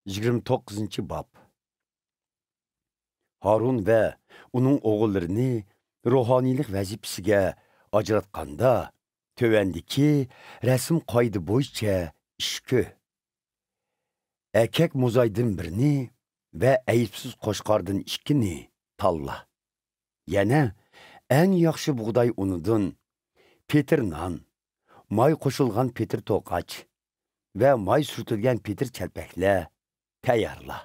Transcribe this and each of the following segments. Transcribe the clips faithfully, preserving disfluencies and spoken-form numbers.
يىگىرمە توققۇزىنچى باب. ھارۇن ۋە ئۇنىڭ ئوغۇللىرىنى روھانىيلىق ۋەزىپىسىگە ئاجراتقاندا، تۆۋەندىكى رەسىم قائىدە بويىچە ئىش كۆ. ئەكەك موزايدىن بىرنى ۋە ئەيىبسىز قوچقاردىن ئىككىنى تاللا. يەنە ئەڭ ياخشى بۇغداي ئۇنىدىن پېتىر نان، ماي قوشۇلغان پېتىر توقاچ ۋە ماي سۈرتۈلگەن پېتىر چەلپەكلەر تەييارلا.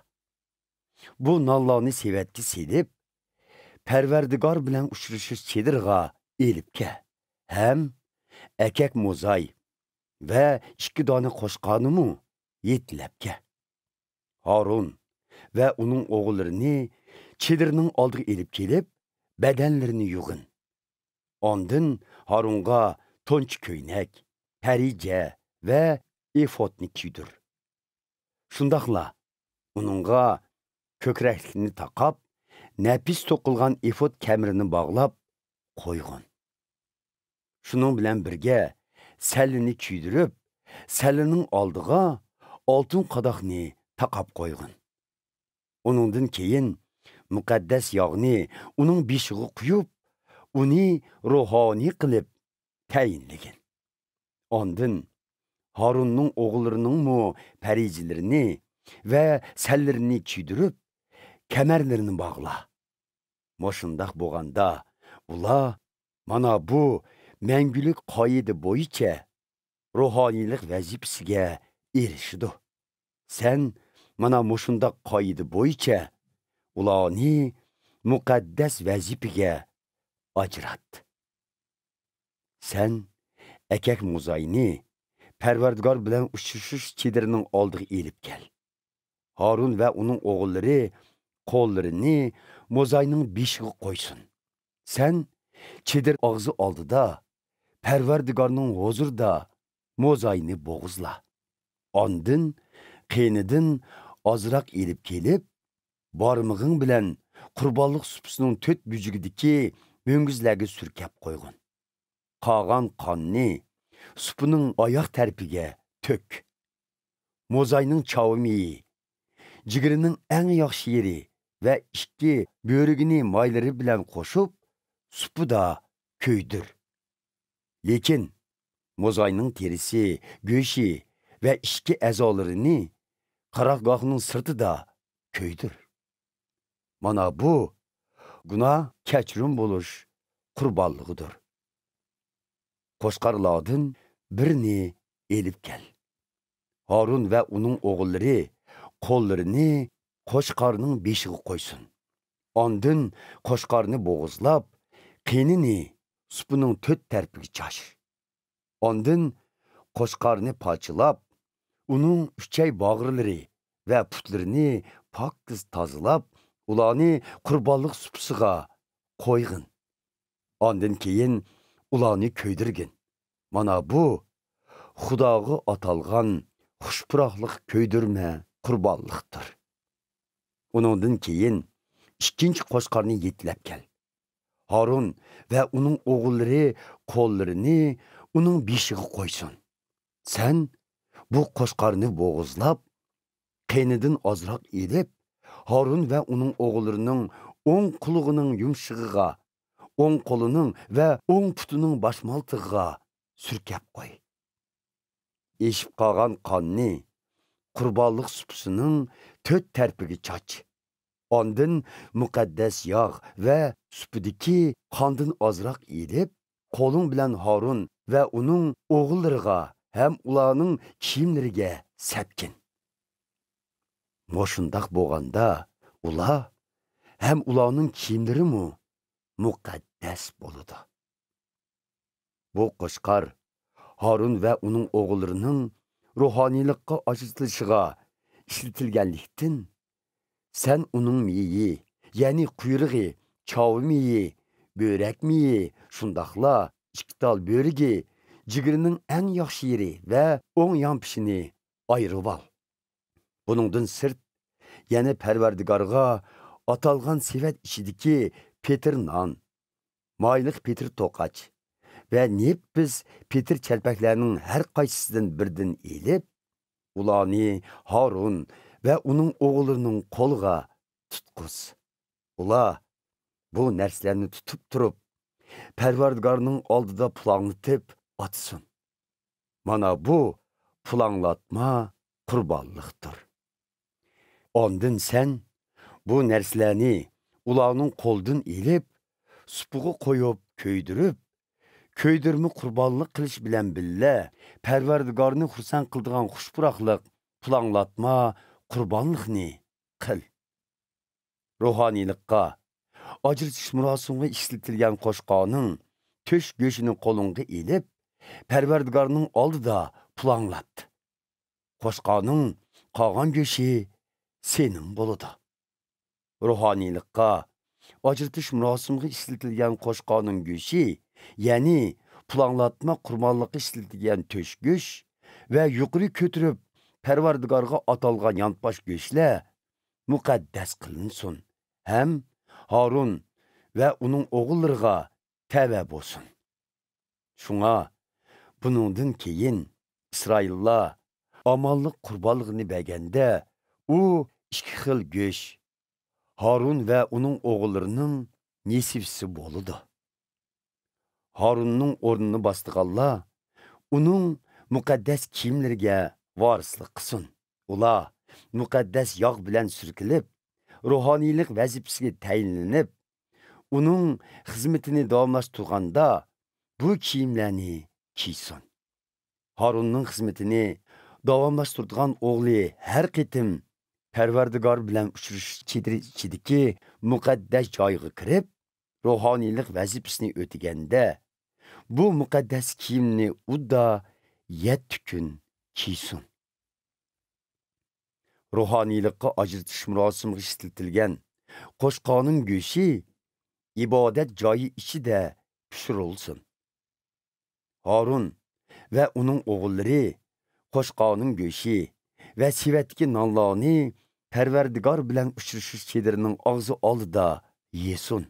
بۇ نانلارنى سېۋەتكە سېلىپ، پەرۋەردىگار بىلەن ئۇچرىشىش چېدىرىغا ئېلىپ كەل ھەم ئەكەك موزاي ۋە ئىككى دانە قوچقارنىمۇ يېتىلەپ كەل. ھارۇن ۋە ئۇنىڭ ئوغۇللىرىنى چېدىرنىڭ ئالدىغا ئېلىپ كېلىپ، بەدەنلىرىنى يۇغىن. ئاندىن ھارۇنغا تونچە كۆينەك، پەرىجە ۋە ئېفودنى كىيدۈر. شۇنداقلا ئۇنىڭغا كۆكرەكلىكنى تاقاپ، نەپىس توقۇلغان ئېفود كەمىرىنى باغلاپ قويغىن. شۇنىڭ بىلەن بىرگە سەللىنى كىيدۈرۈپ، سەللىنىڭ ئالدىغا ئالتۇن قاداقنى تاقاپ قويغىن. ئۇنىڭدىن كېيىن مۇقەددەس ياغنى ئۇنىڭ بېشىغا قۇيۇپ، ئۇنى روھانىي قىلىپ تەيىنلىگىن. ئاندىن ھارۇننىڭ ئوغۇللىرىنىڭمۇ پەرىجىلىرىنى ۋە سەللىرىنى كىيدۈرۈپ، كەمەرلىرىنى باغلا. مۇشۇنداق بولغاندا، ئۇلار مانا بۇ مەڭگۈلۈك قائىدە بويىچە روھانىيلىق ۋەزىپىسىگە ئېرىشىدۇ. سەن مانا مۇشۇنداق قائىدە بويىچە ئۇلارنى مۇقەددەس ۋەزىپىگە ئاجرات. سەن ئەكەك موزاينى پەرۋەردىگار بىلەن ئۇچرىشىش چېدىرىنىڭ ئالدىغا ئېلىپ كەل. ھارۇن ۋە ئۇنىڭ ئوغۇللىرى قوللىرىنى موزاينىڭ بېشىغا قويسۇن. سەن چېدىر ئاغزى ئالدىدا پەرۋەردىگارنىڭ ھۇزۇرىدا موزاينى بوغۇزلا. ئاندىن قېنىدىن ئازراق ئېلىپ كېلىپ، بارمىقىڭ بىلەن قۇربانلىق سۇپىسىنىڭ تۆت بۇجىكىدىكى مۈڭگۈزلەرگە سۈركەپ قويغىن. قالغان قاننى سۇپىنىڭ ئاياق تەرىپىگە تۆك. موزاينىڭ چاۋا مېيى، جىگىرىنىڭ ئەڭ ياخشى يېرى ۋە ئىككى بۆرىگىنى مايلىرى بىلەن قوشۇپ، سۇپىدا كۆيدۈر. لېكىن موزاينىڭ تېرىسى، گۆشى ۋە ئىچكى ئەزالىرىنى قاراخگاھنىڭ سىرتىدا كۆيدۈر. مانا بۇ گۇناھ كەچۈرۈم بولۇش قۇربانلىقىدۇر. قوچقارلاردىن بىرنى ئېلىپ كەل. ھارۇن ۋە ئۇنىڭ ئوغۇللىرى قوللىرىنى قوچقارنىڭ بېشىغا قويسۇن. ئاندىن قوچقارنى بوغۇزلاپ، قېنىنى سۇپىنىڭ تۆت تەرىپىگە چاچ. ئاندىن قوچقارنى پارچىلاپ، ئۇنىڭ ئۈچەي باغرىلىرى ۋە پۇتلىرىنى پاكىز تازىلاپ، ئۇلارنى قۇربانلىق سۇپىسىغا قويغىن. ئاندىن كېيىن ئۇلارنى كۆيدۈرگىن. مانا بۇ خۇداغا ئاتالغان خۇش پۇراقلىق كۆيدۈرمە قۇربانلىقتۇر. ئۇنىڭدىن كېيىن ئىككىنچى قوچقارنى يېتىلەپ كەل. ھارۇن ۋە ئۇنىڭ ئوغۇللىرى قوللىرىنى ئۇنىڭ بېشىغا قويسۇن. سەن بۇ قوچقارنى بوغۇزلاپ، قېنىدىن ئازراق ئېلىپ، ھارۇن ۋە ئۇنىڭ ئوغۇللىرىنىڭ ئوڭ قۇلىقىنىڭ يۇمشىقىغا، ئوڭ قولىنىڭ ۋە ئوڭ پۇتىنىڭ باشمالتىغىغا سۈركەپ قوي. ئېشىپ قالغان قاننى قۇربانلىق سۇپىسىنىڭ تۆت تەرىپىگە چاچ. ئاندىن مۇقەددەس ياغ ۋە سۇپىدىكى قاندىن ئازراق ئېلىپ، قولۇڭ بىلەن ھارۇن ۋە ئۇنىڭ ئوغۇللىرىغا ھەم ئۇلارنىڭ كىيىملىرىگە سەپكىن. مۇشۇنداق بولغاندا، ئۇلار ھەم ئۇلارنىڭ كىيىملىرىمۇ مۇقەددەس بولىدۇ. بۇ قوچقار ھارۇن ۋە ئۇنىڭ ئوغۇللىرىنىڭ روھانىيلىققا ئاجرىتىلىشىغا ئىشلىتىلگەنلىكتىن، سەن ئۇنىڭ مېيى، يەنى قۇيرۇقى، چاۋا مېيى، بۆرەك مېيى، شۇنداقلا ئىككى تال بۆرىكى، جىگىرىنىڭ ئەڭ ياخشى يېرى ۋە ئوڭ يانپېشىنى ئايرىۋال. بۇنىڭدىن سىرت، يەنە پەرۋەردىگارغا ئاتالغان سېۋەت ئىچىدىكى پېتىر نان، مايلىق پېتىر توقاچ ۋە نېپىز پېتىر چەلپەكلەرنىڭ ھەر قايسىسىدىن بىردىن ئېلىپ، ئۇلارنى ھارۇن ۋە ئۇنىڭ ئوغۇللىرىنىڭ قولىغا تۇتقۇز. ئۇلار بۇ نەرسىلەرنى تۇتۇپ تۇرۇپ، پەرۋەردىگارنىڭ ئالدىدا پۇلاڭلىتىپ ئاتسۇن. مانا بۇ پۇلاڭلاتما قۇربانلىقتۇر. ئاندىن سەن بۇ نەرسىلەرنى ئۇلارنىڭ قولىدىن ئېلىپ، سۇپىغا قويۇپ كۆيدۈرۈپ، كۆيدۈرمە قۇربانلىق قىلىش بىلەن بىللە، پەرۋەردىگارنى خۇرسەن قىلىدىغان خۇش پۇراقلىق پۇلاڭلاتما قۇربانلىقنى قىل. روھانىيلىققا ئاجرىتىش مۇراسىمىغا ئىشلىتىلگەن قوچقارنىڭ تۆش گۆشىنى قولۇڭغا ئېلىپ، پەرۋەردىگارنىڭ ئالدىدا پۇلاڭلات. قوچقارنىڭ قالغان گۆشى سېنىڭ بولىدۇ. روھانىيلىققا ئاجرىتىش مۇراسىمىغا ئىشلىتىلگەن قوچقارنىڭ گۆشى، يەنى پۇلاڭلاتما قۇربانلىققا ئىشلىتىلگەن تۆش گۆش ۋە يۇقىرى كۆتۈرۈپ پەرۋەردىگارغا ئاتالغان يانپاش گۆشلەر مۇقەددەس قىلىنسۇن ھەم ھارۇن ۋە ئۇنىڭ ئوغۇللىرىغا تەۋە بولسۇن. شۇڭا بۇنىڭدىن كېيىن ئىسرائىللار ئامانلىق قۇربانلىقىنى بەرگەندە، ئۇ ئىككى خىل گۆش ھارۇن ۋە ئۇنىڭ ئوغۇللىرىنىڭ نېسىۋىسى بولىدۇ. ھارۇننىڭ ئورنىنى باسىدىغانلار ئۇنىڭ مۇقەددەس كىيىملىرىگە ۋارىسلىق قىلسۇن. ئۇلار مۇقەددەس ياغ بىلەن سۈركىلىپ، روھانىيلىق ۋەزىپىسىگە تەيىنلىنىپ، ئۇنىڭ خىزمىتىنى داۋاملاشتۇرغاندا بۇ كىيىملەرنى كىيسۇن. ھارۇننىڭ خىزمىتىنى داۋاملاشتۇرىدىغان ئوغلى ھەر قېتىم پەرۋەردىگار بىلەن ئۇچرىشىش چېدىرى ئىچىدىكى مۇقەددەس جايغا كىرىپ، روھانىيلىق ۋەزىپىسىنى ئۆتىگەندە، بۇ مۇقەددەس كىيىمنى ئۇدا يەتتە كۈن كىيسۇن. روھانىيلىققا ئاجرىتىش مۇراسىمىغا ئىشلىتىلگەن قوچقارنىڭ گۆشى ئىبادەت جايى ئىچىدە پىشۇرۇلسۇن. ھارۇن ۋە ئۇنىڭ ئوغۇللىرى قوچقارنىڭ گۆشى ۋە سېۋەتتىكى نانلارنى پەرۋەردىگار بىلەن ئۇچرىشىش چېدىرىنىڭ ئاغزى ئالدىدا يېسۇن.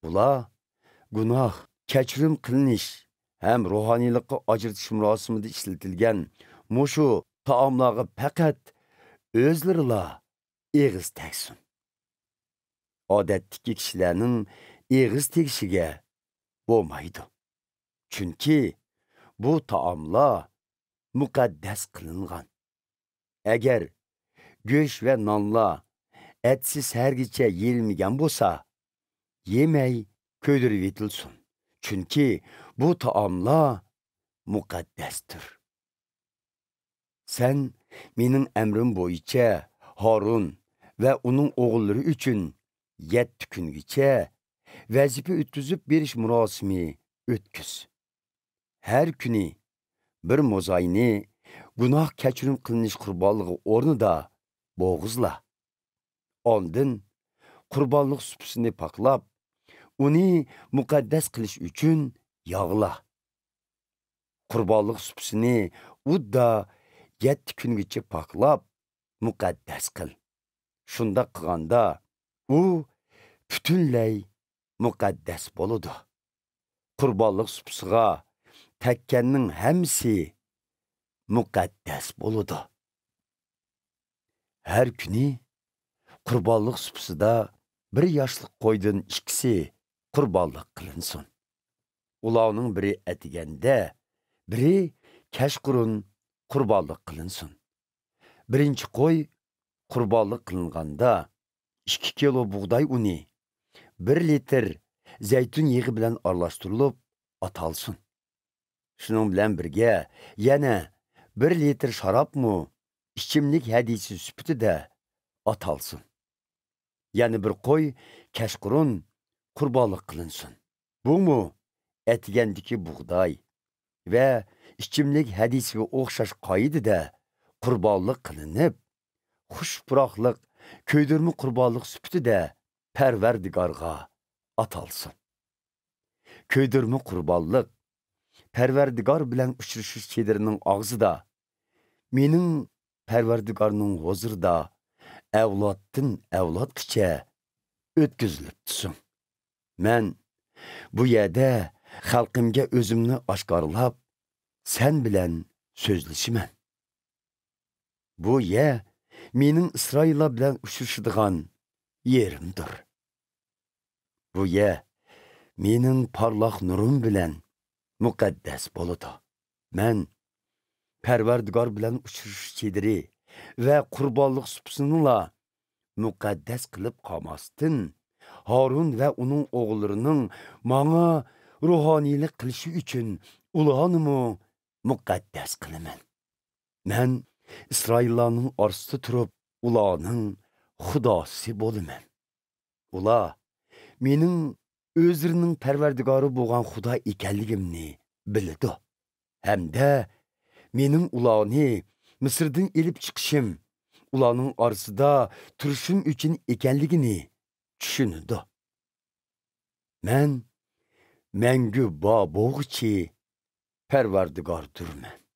ئۇلار گۇناھ، كەچۈرۈم قىلىنىش ھەم روھانىيلىققا ئاجرىتىش مۇراسىمىدا ئىشلىتىلگەن مۇشۇ تائاملارغا پەقەت ئۆزلىرىلا ئېغىز تەگسۇن. ئادەتتىكى كىشىلەرنىڭ ئېغىز تېگىشىگە بولمايدۇ. چۈنكى بۇ تائاملار مۇقەددەس قىلىنغان. ئەگەر گۆش ۋە نانلار ئەتىسى سەھەرگىچە يېيىلمىگەن بولسا، يېمەي كۆيدۈرۈۋېتىلسۇن. چۈنكى بۇ تائاملار مۇقەددەستۇر. سەن مېنىڭ ئەمرىم بويىچە ھارۇن ۋە ئۇنىڭ ئوغۇللىرى ئۈچۈن يەتتە كۈنگىچە ۋەزىپە ئۆتكۈزۈپ بېرىش مۇراسىمى ئۆتكۈز. ھەر كۈنى بىر موزاينى گۇناھ كەچۈرۈم قىلىنىش قۇربانلىقى ئورنىدا بوغۇزلا. ئاندىن قۇربانلىق سۇپىسىنى پاكلاپ، ئۇنى مۇقەددەس قىلىش ئۈچۈن ياغلا. قۇربانلىق سۇپىسىنى ئۇددا يەتتە كۈنگىچە پاكلاپ، مۇقەددەس قىل. شۇنداق قىلغاندا، ئۇ پۈتۈنلەي مۇقەددەس بولىدۇ. قۇربانلىق سۇپىسىغا تەگكەننىڭ ھەممىسى مۇقەددەس بولىدۇ. ھەر كۈنى قۇربانلىق سۇپىسىدا بىر ياشلىق قويدىن ئىككىسى قۇربانلىق قىلىنسۇن. ئۇلارنىڭ بىرى ئەتىگەندە، بىرى كەچقۇرۇن قۇربانلىق قىلىنسۇن. بىرىنچى قوي قۇربانلىق قىلىنغاندا، ئىككى كىلو بۇغداي ئۇنى، بىر لىتىر زەيتۇن يېغى بىلەن ئارىلاشتۇرۇلۇپ ئاتالسۇن. شۇنىڭ بىلەن بىرگە يەنە بىر لىتىر شارابمۇ ئىچىملىك ھەدىسى سۈپىتىدە ئاتالسۇن. يەنە بىر قوي كەچقۇرۇن قۇربانلىق قىلىنسۇن. بۇمۇ ئەتىگەندىكى بۇغداي ۋە ئىچىملىك ھەدىسىگە ئوخشاش قائىدىدە قۇربانلىق قىلىنىپ، خۇش پۇراقلىق كۆيدۈرمە قۇربانلىق سۈپىتىدە پەرۋەردىگارغا ئاتالسۇن. كۆيدۈرمە قۇربانلىق پەرۋەردىگار بىلەن ئۇچرىشىش چېدىرىنىڭ ئاغزىدا، مېنىڭ پەرۋەردىگارنىڭ ھۇزۇرىدا ئەۋلادتىن ئەۋلادقىچە ئۆتكۈزۈلۈپ تۇرسۇن. مەن بۇ يەردە خەلقىمگە ئۆزۈمنى ئاشكارىلاپ، سەن بىلەن سۆزلىشىمەن. بۇ يەر مېنىڭ ئىسرائىللار بىلەن ئۇچرىشىدىغان يېرىمدۇر. بۇ يەر مېنىڭ پارلاق نۇرۇم بىلەن مۇقەددەس بولىدۇ. مەن پەرۋەردىگار بىلەن ئۇچرىشىش چېدىرى ۋە قۇربانلىق سۇپىسىنىلا مۇقەددەس قىلىپ قالماستىن، ھارۇن ۋە ئۇنىڭ ئوغۇللىرىنىڭ ماڭا روھانىيلىق قىلىشى ئۈچۈن ئۇلارنىمۇ مۇقەددەس قىلىمەن. مەن ئىسرائىللارنىڭ ئارىسىدا تۇرۇپ، ئۇلارنىڭ خۇداسى بولىمەن. ئۇلار مېنىڭ ئۆزلىرىنىڭ پەرۋەردىگارى بولغان خۇدا ئىكەنلىكىمنى بىلىدۇ. ھەمدە مېنىڭ ئۇلارنى مىسىردىن ئېلىپ چىقىشىم، ئۇلارنىڭ ئارىسىدا تۇرۇشۇم ئۈچۈن ئىكەنلىكىنى چۈشىنىدۇ. مەن مەڭگۈ بار بولغۇچى پەرۋەردىگاردۇرمەن.